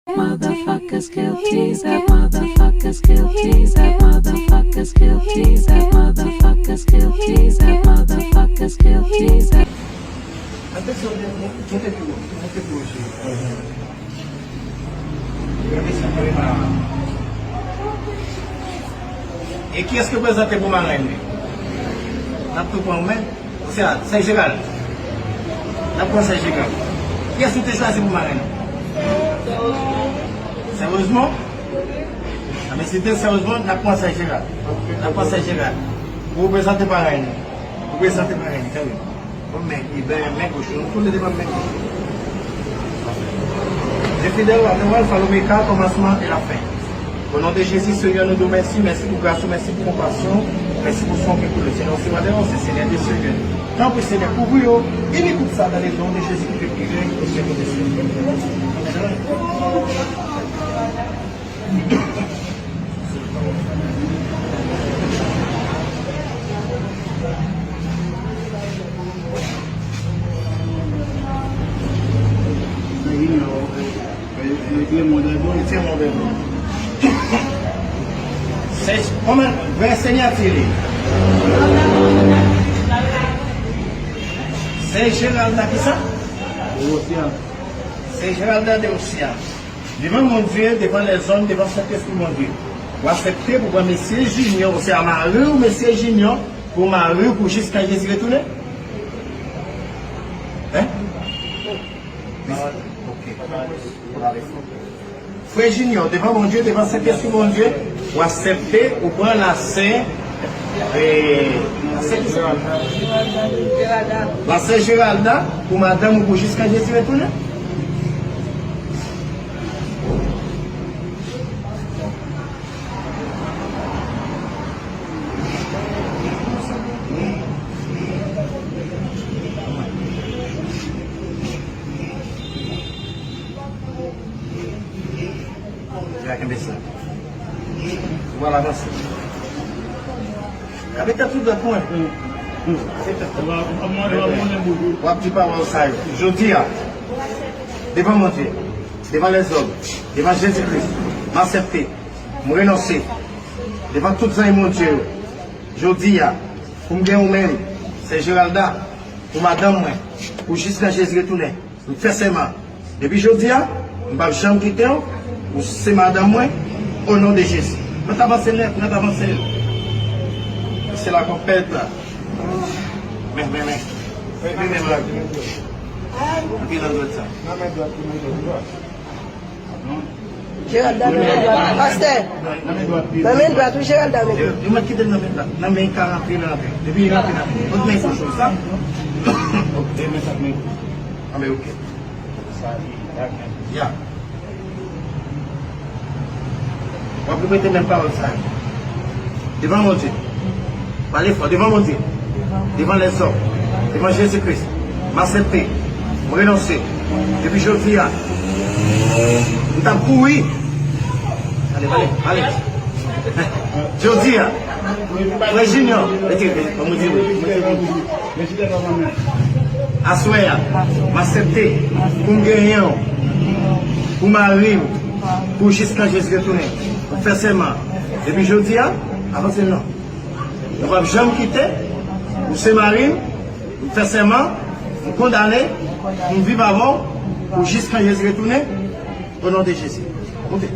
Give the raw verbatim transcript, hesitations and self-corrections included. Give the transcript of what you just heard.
Motherfuckers kill T Z, motherfuckers kill T Z, motherfuckers kill T Z, motherfuckers kill T Z, motherfuckers kill T Z. Attention, montez plus haut, montez plus haut, chérie. Regardez ça, caméra. E kiyès ki prezante pou marenn li? N ap tou pran ou menm? Ou se a, Sè Jeral. N ap pran Sè Jeral. Kiyès ou te chwazi pou marenn? Sè Rosemond? A, men si te Sè Rosemond, n ap pran Sè Jeral. N ap pran Sè Jeral. Ou prezante parenn. Ou prezante parenn, tande. Bon, men, li ben, men goch, nou tou le de ban men goch. Je fidèle à toi, l'alpha, l'oméga, commencement et la fin. Au nom de Jésus, Seigneur, nous te remercions. Merci pour grâce, merci pour compassion, merci pour son que pour le Seigneur, c'est moi d'ailleurs, c'est Seigneur des Seigneurs. Tant pis, Seigneur, couvre-yo, et écoute ça dans le nom de Jésus qui fait guérir et chef de Dieu. Sè, kòman, vrè Seyè ti li? Sè Geralda kisa? Sè Geralda de Osia. Devan Bondye, devan lèzòm, devan Sentespri Bondye. Ou aksepte pou pran mesye Junior, ou se a mari w, mesye Junior, pou mari w pou jiskan Jezi retounen? Hein? Ok. Frè Junior, devan Bondye, devan Sentespri Bondye, ou aksepte, ou pran lasè, eh, lasè kisa? Lasè Geralda, pou madanm ou pou jiskan Jezi retounen? Jacques Besson. Ou pral avanse. Kape tèt sou dwèt mwen. W ap di pawòl sa yo. Jodi a, devan Bondye, devan lèzòm, devan Jezi Kris, m aksepte, m renonse, devan tout zanmi Bondye yo. Jodi a, pou m gen ou menm, Sè Geralda, pou madanm mwen, pou jiskan Jezi retounen. M fè sèman. Depi jodi a, m p ap janm kite w. Ou se madanm mwen, o non de Jezi. Mèt avanse nèt, mèt avanse. Se la konpèt. Men, men, men. Men, men, men, men. Anpil nan dwèt sa. Nan men dwèt, nan men dwèt. Geralda nan men dwat. Pastè. Nan men dwat wi, Geralda mete. Yo mèt kite l nan men dwat. Nan men ka rantre, l rantre. Depi li rantre nan men. Kot men kochon sa? Ok, men sa men. Anben, ok. Sa li, ya. W ap repete menm pawòl sa yo. Devan Bondye. Pale fò, devan Bondye. Devan lèzòm. Devan Jezi Kris. M aksepte. M renonse. Depi jodi a, m t ap kouri. Ale, pale, pale. Jodi a, frè Junior, retire, ban mwen di wi. Aswè a, m aksepte pou m genyen w, pou mari m, pou jiskan Jezi retounen. M fè sèman. Depi jodi a, avanse non. Nou p ap janm kite. Ou se mari m, m fè sèman, m kondane pou m viv avè w pou jiskan Jezi retounen, o non de Jezi. Moute.